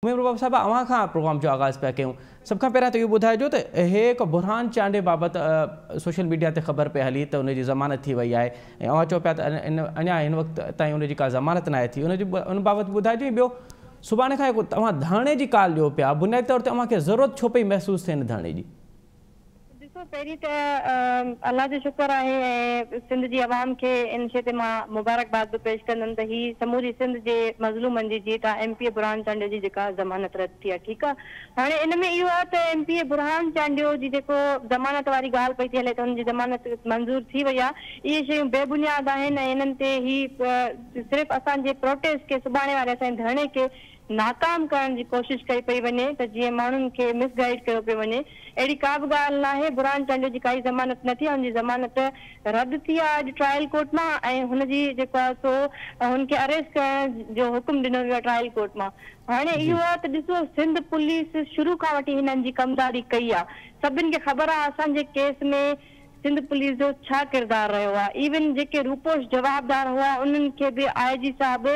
عمر صاحب، اوهان کان پروگرام جو آغاز پيا ڪيون. سڀ کان پهريان ته اهو ٻڌائجو ته هي هڪ برهان چانڊيي بابت سوشل ميڊيا تي خبر پئي هلي ته ان جي ضمانت ٿي وئي آهي ۽ اوهان چئو پيا ته اڃا هن وقت تائين ان جي ڪا ضمانت ناهي ٿي، ان بابت ٻڌائجو. ۽ ٻيو، سڀاڻي کان هڪ توهان ڌرڻي جي ڪال ڏيو پيا، بنيادي طور تي اوهان کي ضرورت ڇو پئي محسوس ٿئي هن ڌرڻي جي؟ ڏسو، پهرين ته الله جو شڪر آهي ۽ سنڌ جي عوام کي ان شيء تي مان مبارڪباد به پيش ڪندم ته هي سموري سنڌ جي مظلومن جي جيت آهي. ايم پي اي برهان چانڊيو جي جيڪا ضمانت رد ٿي آهي، ٺيڪ آهي. هاڻي ان ۾ اهو آهي ته ايم پي اي برهان چانڊيو جي جيڪو ضمانت واري ڳالهه پئي ٿي هلي ته هن جي ضمانت منظور ٿي وئي آهي، اهي شيون بي بنياد آهن ۽ انهن تي هي صرف اسان جي پروٽيسٽ کي، سڀاڻي واري اسان جي ڌرڻي کي ناڪام ڪرڻ جي ڪوشش ڪئي پئي وڃي ته جيئن ماڻهن کي مس گائيڊ ڪيو پيو وڃي. اهڙي ڪا به ڳالهه ناهي. برهان چانڊيو جي ڪائي ضمانت نه ٿي آهي، هن جي ضمانت رد ٿي آهي اڄ ٽرائل ڪورٽ مان ۽ هن جي جيڪو آهي سو هن کي اريسٽ ڪرڻ جو حڪم ڏنو ويو آهي ٽرائل ڪورٽ مان. هاڻي اهو آهي ته ڏسو، سنڌ پوليس شروع کان وٺي هنن جي ڪمداري ڪئي آهي. سڀن کي خبر آهي اسان جي ڪيس ۾ سنڌ پوليس جو ڇا ڪردار رهيو آهي. ايون جيڪي روپوش جوابدار هئا، انهن کي به آء جي صاحب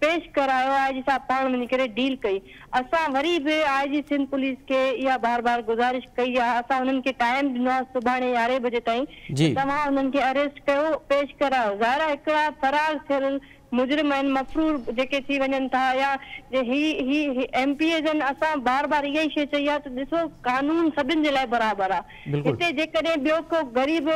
پيش ڪرايو. آء جي صاحب پاڻ وڃي ڪري ڊيل ڪئي. اسان وري به آء جي سنڌ پوليس کي اها بار بار گذارش ڪئي آهي. اسان انهن کي ٽائيم ڏنو آهي سڀاڻي 11 بجي تائين ته توهان انهن کي اريسٽ ڪيو، پيش ڪرايو. ظاهر آهي، هڪڙا فرار ٿيل مجرم آهن، مفرور جيڪي ٿي وڃن ٿا يا هي هي ايم پي ايز آهن. اسان بار بار اها ئي شيء چئي آهي ته ڏسو، قانون سڀن جي لاء برابر آهي. هتي جيڪڏهن ٻيو ڪو غريب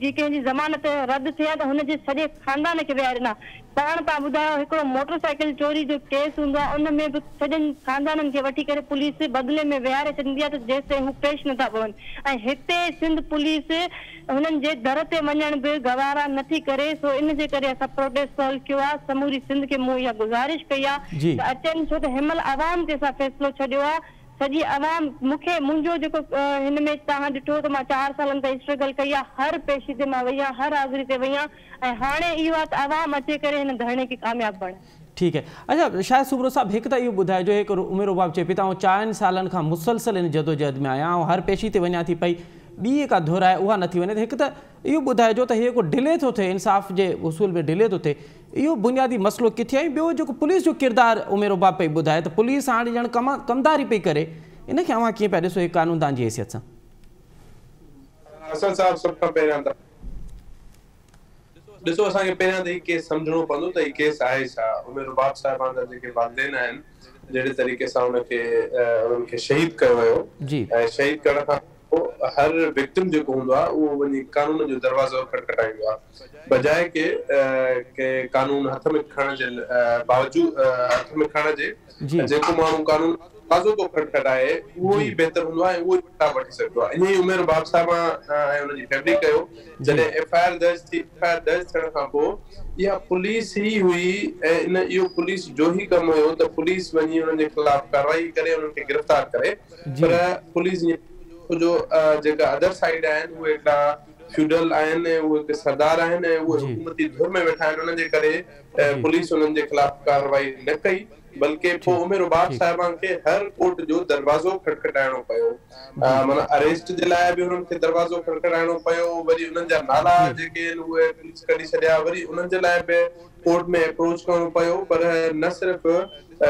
جي ڪنهن جي ضمانت رد ٿئي آهي ته هن جي سڄي خاندان کي ويهارين ها. پاڻ توهان ٻڌايو، هڪڙو موٽر سائيڪل چوري جو ڪيس هوندو آهي، ان ۾ به سڄن خاندانن کي وٺي ڪري پوليس بدلي ۾ ويهاري ڇڏيندي آهي ته جيستائين هو پيش نٿا پون، ۽ هتي سنڌ پوليس هنن جي در تي وڃڻ به گوارا نٿي ڪري. سو ان جي ڪري اسان پروٽيسٽ ڪال ڪيو آهي. سموري سنڌ کي مون اها گذارش ڪئي آهي ته اچن، ڇو ته هن مهل عوام تي اسان فيصلو ڇڏيو آهي. سڄي عوام مون کي منهنجو جيڪو هن ۾ توهان ڏٺو ته مان 4 سالن تائين اسٽرگل ڪئي آهي. هر پيشي تي مان وئي آهيان، هر حاضري تي وئي آهيان ۽ هاڻي اهو آهي ته عوام اچي ڪري هن ڌرڻي کي ڪامياب بڻائي. ٺيڪ آهي. اڇا شاهد سومرو صاحب، هڪ ته اهو ٻڌائجو، هڪ عمر رباب چئي پئي ته آئون 4 سالن کان مسلسل ان جدوجهد ۾ آهيان ۽ هر پيشي تي وڃان ٿي پئي، ٻي ڪا ڌر آهي اها نٿي وڃي، ته هڪ ته اهو ٻڌائجو ته هي جيڪو ڊلي ٿو ٿئي، انصاف جي اصول ۾ ڊلي ٿو ٿئي، اهو بنيادي مسئلو ڪٿي آهي؟ ٻيو جيڪو پوليس جو ڪردار عمر رباب پئي ٻڌائي ته پوليس هاڻي ڄڻ ڪمداري پئي ڪري، ان کي اوهان ڪيئن پيا ڏسو هڪ قانوندان جي حيثيت سان؟ حسن صاحب، سڀ کان پهريان ته ڏسو، اسان کي پهريان ته هي ڪيس سمجهڻو پوندو ته هي ڪيس آهي ڇا. عمر رباب صاحبان جا جيڪي والدين آهن، جهڙي طريقي سان ان کي انهن کي شهيد ڪيو ويو ۽ شهيد ڪرڻ کان پوء هر وڪٽم جيڪو هوندو آهي، اهو وڃي قانون جو دروازو کٽکٽائيندو آهي، بجاء ڪي ڪي قانون هٿ ۾ کڻڻ جي باوجود هٿ ۾ کڻڻ جي، جيڪو ماڻهو قانون دروازو ٿو کٽکٽائي، اهو ئي بهتر هوندو آهي ۽ اهو ئي انصاف وٺي سگهندو آهي. ائين ئي عمر رباب صاحب ۽ ان جي فيملي ڪيو. جڏهن ايف I R درج ٿي، ايف I R درج ٿيڻ کان پوء اها پوليس ئي هئي ۽ ان اهو پوليس جو ئي ڪم هيو ته پوليس وڃي انهن جي خلاف ڪارروائي ڪري، انهن کي گرفتار ڪري، پر پوليس جو جيڪا ادر سائيڊ آهن، اهي هڪڙا فيوڊل آهن ۽ اهي هڪ سردار آهن ۽ اهي حڪومتي ڌر ۾ ويٺا آهن، انهن جي ڪري پوليس انهن جي خلاف ڪارروائي نه ڪئي، بلڪه پوء عمر رباب صاحبان کي هر ڪورٽ جو دروازو کڙکڙائڻو پيو. معنيٰ اريسٽ جي لاء به انهن کي دروازو کڙکڙائڻو پيو، وري انهن جا نالا جيڪي آهن، اهي پوليس ڪڍي ڇڏيا، وري انهن جي لاء به ڪورٽ ۾ اپروچ ڪرڻو پيو، پر نه صرف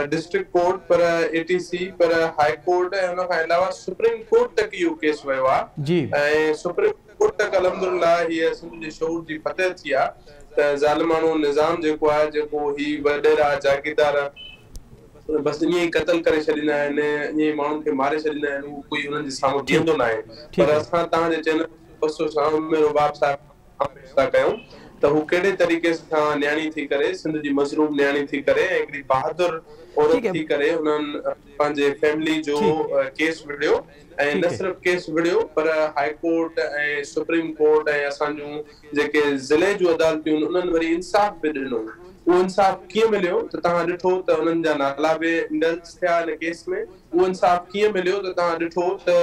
ڊسٽرڪٽ ڪورٽ پر اي ٽي سي پر هائي ڪورٽ ۽ ان کان علاوه سپريم ڪورٽ تڪ اهو ڪيس ويو آهي ۽ سپريم ڪورٽ تڪ الحمدلله هيء سنڌ جي شعور جي فتح ٿي آهي ته ظالماڻو نظام جيڪو آهي، جيڪو هي وڏيرا جاگيردار بس ائين ئي قتل ڪري ڇڏيندا آهن، ائين ئي ماڻهن کي ماري ڇڏيندا آهن، اهو ڪوئي انهن جي سامهون بيهندو ناهي. پر اسان توهان جي چينل سان عمر رباب صاحب ٿا ڪيون ته هو ڪهڙي طريقي سان نياڻي ٿي ڪري، سنڌ جي مظلوم نياڻي ٿي ڪري ۽ هڪڙي بهادر عورت ٿي ڪري انهن پنهنجي فيملي جو ڪيس وڙهيو ۽ نه صرف ڪيس وڙهيو پر هائي ڪورٽ ۽ سپريم ڪورٽ ۽ اسان جون جيڪي ضلعي جون عدالتيون آهن، انهن وري انصاف به ڏنو. اهو انصاف ڪيئن مليو ته توهان ڏٺو ته انهن جا نالا به انڊلج ٿيا ان ڪيس ۾. اهو انصاف ڪيئن مليو ته توهان ڏٺو ته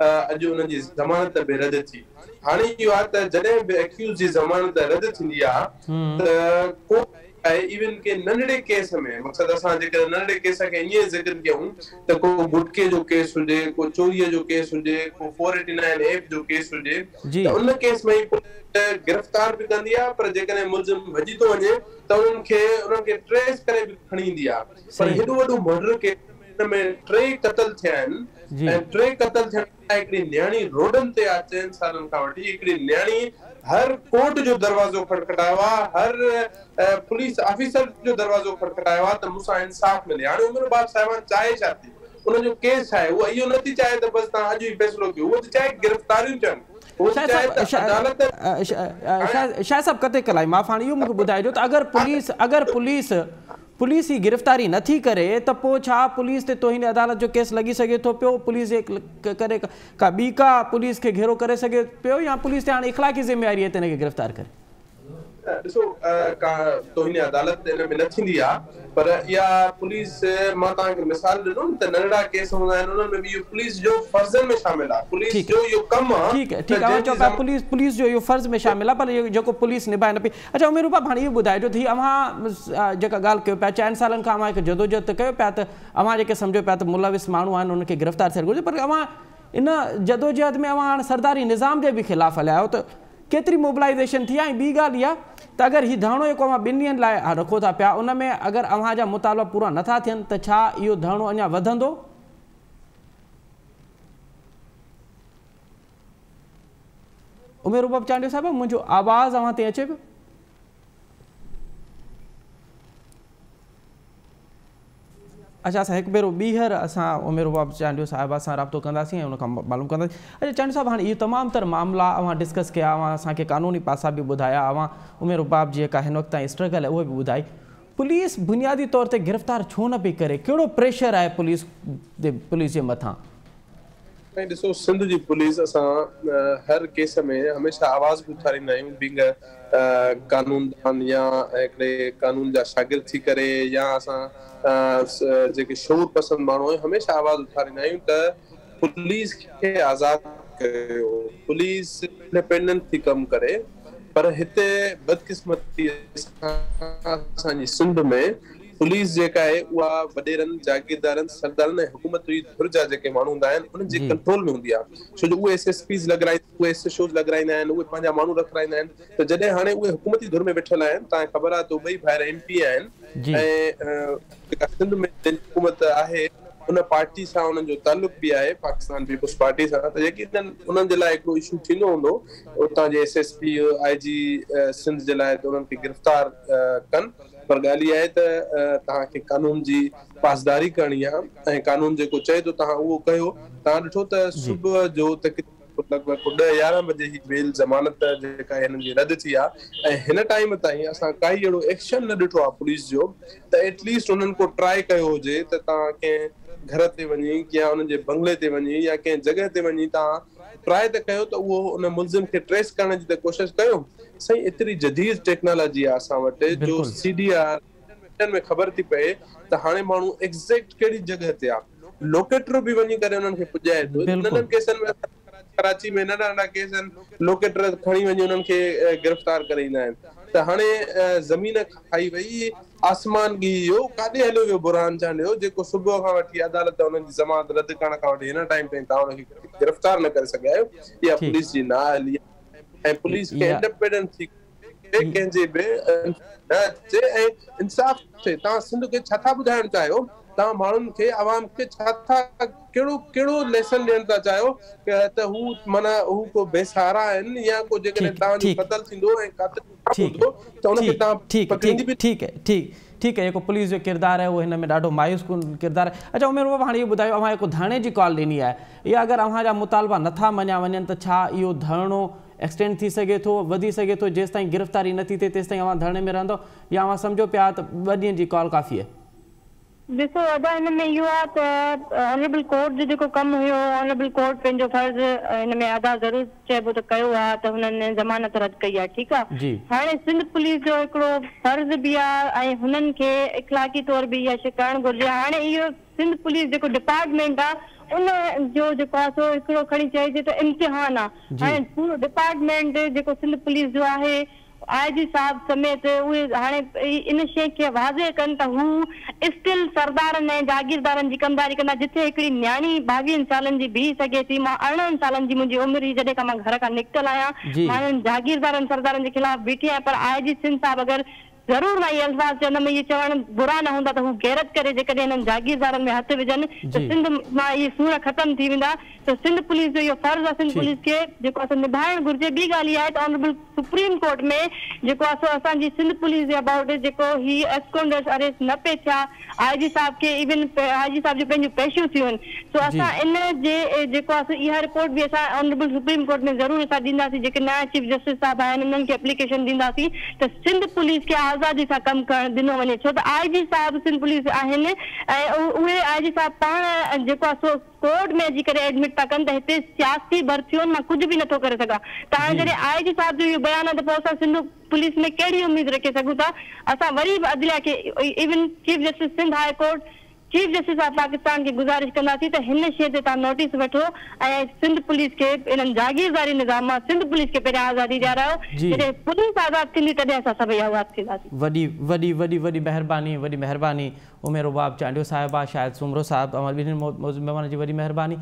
اڄ انهن جي ضمانت به رد ٿي. هاڻي اهو آهي ته جڏهن به اڪيوز جي ضمانت رد ٿيندي آهي ته ڪو ايون ڪنهن ننڍڙي ڪيس ۾، مقصد اسان جيڪڏهن ننڍڙي ڪيس کي ائين ذڪر ڪيون ته ڪو گٽڪي جو ڪيس هجي، ڪو چوريء جو ڪيس هجي، ڪو 489 ايف جو ڪيس هجي، ته ان ڪيس ۾ ئي پوليس گرفتار به ڪندي آهي، پر جيڪڏهن ملزم ڀڄي ٿو وڃي ته انهن کي ٽريس ڪري به کڻي ايندي آهي، پر هيڏو وڏو مرڊر ڪيس ان ۾ 3 قتل ٿيا آهن ۽ 3 قتل ٿيڻ کان هڪڙي نياڻي روڊن تي آ 4 سالن کان وٺي هڪڙي نياڻي هر ڪورٽ جو دروازو کڙکڙايو آ، هر پوليس آفيسر جو دروازو کڙکڙايو آ ته مون سان انصاف ملي. هاڻي عمر رباب صاحبان چاهي ڇا ٿي؟ ان جو ڪيس ڇا آهي؟ هوء اهو نه ٿي چاهي ته بس توهان اڄ ئي فيصلو ڪيو، هوء ٿي چاهي گرفتاريون ٿين، هوء ٿي چاهي ته عدالت. شاهه صاحب قطع ڪلام معاف، هاڻي اهو مون کي ٻڌائجو ته اگر پوليس اگر پوليس پوليس هي گرفتاري نه ٿي ڪري ته پوء ڇا پوليس تي توهين عدالت جو ڪيس لڳي سگهي ٿو پيو؟ پوليس جي ڪري ڪا ٻي ڪا پوليس کي گهيرو ڪري سگهي پيو يا پوليس تي هاڻي اخلاقي ذميواري آهي ته هن کي گرفتار ڪري؟ ڏسو ڪا توهين عدالت ان ۾ نه ٿيندي آ پر اها پوليس مان توهان کي مثال ڏنو نه ته ننڍڙا ڪيس هوندا آهن انهن ۾ به اهو پوليس جو فرضن ۾ شامل آ پوليس جو اهو ڪم آ. ٺيڪ ٺيڪ اوهان چئو پيا پوليس پوليس جو اهو فرض ۾ شامل آ پر جيڪو پوليس نڀائي نه پئي. اڇا عمر رباب هاڻي اهو ٻڌائجو ته هي اوهان جيڪا ڳالهه ڪيو پيا 4 سالن کان اوهان هڪ جدوجهد ته ڪيو پيا ته اوهان جيڪي سمجهو پيا ته ملوث ماڻهو آهن انهن کي گرفتار ٿيڻ گهرجي پر اوهان ان جدوجهد ۾ اوهان هاڻي سرداري نظام جي به خلاف هليا آهيو ته ڪيتري موبلائيزيشن ٿي آهي ۽ ٻي ڳالهه اها ته اگر هي ڌرڻو جيڪو اوهان 2 ڏينهن لاء رکو ٿا پيا ان ۾ اگر اوهان جا مطالبا پورا نه ٿا ٿين ته ڇا اهو ڌرڻو اڃا وڌندو؟ عمر رباب چانڊيو صاحب منهنجو آواز اوهان تائين اچي پيو؟ اڇا اسان هڪ ڀيرو ٻيهر اسان عمر رباب چانڊيو صاحب سان رابطو ڪنداسين ۽ ان کان معلوم ڪنداسين. اڇا چانڊيو صاحب هاڻي اهي تمام تر معاملا اوهان ڊسڪس ڪيا، اوهان اسان کي قانوني پاسا به ٻڌايا، اوهان عمر رباب جي جيڪا هن وقت تائين اسٽرگل آهي اهو به ٻڌائي. پوليس بنيادي طور تي گرفتار ڇو نه پئي ڪري؟ ڪهڙو پريشر آهي پوليس تي پوليس جي مٿان؟ سائين ڏسو سنڌ جي پوليس اسان هر ڪيس ۾ هميشه آواز به اٿاريندا آهيون بينگ قانون دان يا هڪڙي قانون جا شاگرد ٿي ڪري يا اسان جيڪي شعور پسند ماڻهو آهيون هميشه آواز اٿاريندا آهيون ته پوليس کي آزاد ڪيو پوليس انڊيپينڊنٽ ٿي ڪم ڪري پر هتي بدقسمتي سان اسان جي سنڌ ۾ پوليس جيڪا آهي اها وڏيرن، جاگيردارن، سردارن ۽ حڪومت جي ڌر جا جيڪي ماڻهو هوندا آهن انهن جي ڪنٽرول ۾ هوندي آهي ڇو جو اهي ايس ايس پيز لڳرائيندا اهي ايس ايڇ اوز لڳرائيندا آهن اهي پنهنجا ماڻهو رکرائيندا آهن ته جڏهن هاڻي اهي حڪومتي ڌر ۾ ويٺل آهن توهان کي خبر آهي ته ٻئي ڀائر ايم پي آهن ۽ جيڪا سنڌ ۾ جنهن جي حڪومت آهي ان پارٽي سان انهن جو تعلق به آهي پاڪستان پيپلز پارٽي سان ته يقينن انهن جي لاء هڪڙو اشو ٿيندو هوندو اتان جي S S P I G Sindh جي لاء ته انهن کي گرفتار ڪن. پر ڳالهه اها آهي ته توهان کي قانون جي پاسداري ڪرڻي آهي ۽ قانون جيڪو چئي ٿو توهان اهو ڪيو. توهان ڏٺو ته صبح جو تقريبن لڳ ڀڳ 10 11 بجي هي بيل ضمانت جيڪا آهي هنن جي رد ٿي آهي ۽ هن ٽائيم تائين اسان ڪائي اهڙو ايڪشن نه ڏٺو آهي پوليس جو ته ايٽ ليسٽ انهن ڪو ٽرائي ڪيو هجي ته توهان ڪنهن گهر تي وڃي يا انهن جي بنگلي تي وڃي يا ڪنهن جڳهه تي وڃي توهان ٽرائي ته ڪيو ته اهو ان ملزم کي ٽريس ڪرڻ جي ته ڪوشش ڪيو. سائين ايتري جديد ٽيڪنالاجي آ اسان وٽ جو سي ڊي آر منٽن ۾ خبر ٿي پئي ته هاڻي ماڻهو ايگزيڪٽ ڪهڙي جڳهه تي آ. لوڪيٽر به وڃي ڪري انهن کي پڄائي ٿو. ننڍن ڪيسن ۾ اسان ڪراچي ۾ ننڍا ننڍا ڪيس آهن لوڪيٽر کڻي وڃي انهن کي گرفتار ڪري ايندا آهن ته هاڻي زمين کائي وئي آسمان ڳهي ويو، ڪاڏي هليو ويو برهان چانڊيو، جيڪو صبح کان وٺي عدالت انهن جي ضمانت رد ڪرڻ کان وٺي هن ٽائيم تائين توهان ان کي گرفتار نه ڪري سگهيا آهيو، اها پوليس جي نااهلي آهي ۽ پوليس کي انڊپينڊنٽ ٿي ڪري ڪنهن جي به نه اچي ۽ انصاف ٿئي، توهان سنڌ کي ڇا ٿا ٻڌائڻ چاهيو، توهان ماڻهن کي عوام کي ڇا ٿا ڪهڙو ڪهڙو ليسن ڏيڻ ٿا چاهيو ته هو معنيٰ هو ڪو بي سهارا آهن يا ڪو جيڪڏهن توهان جو قتل ٿيندو ۽ قاتل هوندو ته ان کي توهان پڪڙيندي به ٺيڪ ٺيڪ ٺيڪ آهي جيڪو پوليس جو ڪردار آهي اهو هن ۾ ڏاڍو مايوس ڪن ڪردار آهي اڇا عمر بابا هاڻي اهو ٻڌايو اوهان جيڪو ڌرڻي جي ڪال ڏني آهي اها اگر اوهان جا مطالبا نٿا مڃيا وڃن ته ڇا اهو ڌرڻو ايڪسٽينڊ ٿي سگهي ٿو وڌي سگهي ٿو جيستائين گرفتاري نه ٿي ٿئي تيستائين اوهان ڌرڻي ۾ رهندو يا اوهان سمجهو پيا ته 2 ڏينهن جي ڪال ڪافي آهي. ڏسو ادا هن ۾ اهو آ ته آنريبل ڪورٽ جو جيڪو ڪم هيو آنريبل ڪورٽ پنهنجو فرض هن ۾ ادا ضرور چئبو ته ڪيو آ ته هنن ضمانت رد ڪئي آ ٺيڪ آ هاڻي سنڌ پوليس جو هڪڙو فرض به آ ۽ هنن کي اخلاقي طور به اها شي ڪرڻ گهرجي هاڻي اهو سنڌ پوليس جيڪو ڊپارٽمينٽ آ ان جو جيڪو آ سو هڪڙو کڻي چئجي ته امتحان آ هاڻي پورو ڊپارٽمينٽ جيڪو سنڌ پوليس جو آهي آء جي صاحب سميت اهي هاڻي ان شيء کي واضح ڪن ته هو اسٽل سردارن ۽ جاگيردارن جي ڪمداري ڪندا جتي هڪڙي نياڻي 22 سالن جي بيهي سگهي ٿي مان 18 سالن جي منهنجي عمر هئي جڏهن کان مان گهر کان نڪتل آهيان مان انهن جاگيردارن سردارن جي خلاف بيٺي آهيان پر آء جي سنڌ صاحب اگر ضرور مان اهي الفاظ چوندم، اهي چوڻ برا نه هوندا ته هو غيرت ڪري جيڪڏهن هنن جاگيردارن ۾ هٿ وجهن ته سنڌ مان اهي سور ختم ٿي ويندا ته سنڌ پوليس جو اهو فرض آهي، سنڌ پوليس کي جيڪو آهي سو نڀائڻ گهرجي. ٻي ڳالهه اها آهي ته آنريبل سپريم ڪورٽ ۾ جيڪو آهي سو اسان جي سنڌ پوليس جي ابائوٽ جيڪو هي ايبسڪونڊرس اريسٽ نه پئي ٿيا، آء جي صاحب کي ايون آء جي صاحب جون پنهنجون پيشيون ٿيون آهن سو اسان ان جي جيڪو آهي سو اها رپورٽ به اسان آنريبل سپريم ڪورٽ ۾ ضرور اسان ڏينداسين، جيڪي نيان چيف جسٽس صاحب آهن انهن کي اپليڪيشن ڏينداسين ته سنڌ پوليس کي آزادي سان ڪم ڪرڻ ڏنو وڃي، ڇو ته آء جي صاحب سنڌ پوليس آهن ۽ اهي آء جي صاحب پاڻ جيڪو آهي سو ڪورٽ ۾ اچي ڪري ايڊمٽ ٿا ڪن ته هتي سياسي ڀرتين مان ڪجهه به نٿو ڪري سگهان ته هاڻي جڏهن آء جي صاحب جو اهو بيان آهي ته پوء اسان سنڌ پوليس ۾ ڪهڙي اميد رکي سگهون ٿا؟ اسان وري به عدليه کي even chief justice Sindh high court, chief justice of Pakistan کي گذارش ڪنداسين ته هن شيء تي توهان نوٽيس وٺو ۽ سنڌ پوليس کي انهن جاگيرداري نظام مان سنڌ پوليس کي پهريان آزادي ڏيارايو، جڏهن پوليس آزاد ٿيندي تڏهن اسان سڀئي آزاد ٿينداسين. وڏي وڏي وڏي وڏي مهرباني وڏي مهرباني عمر رباب چانڊيو صاحبه شاهد سومرو صاحب اوهان ٻنهي مهمانن جي وڏي مهرباني.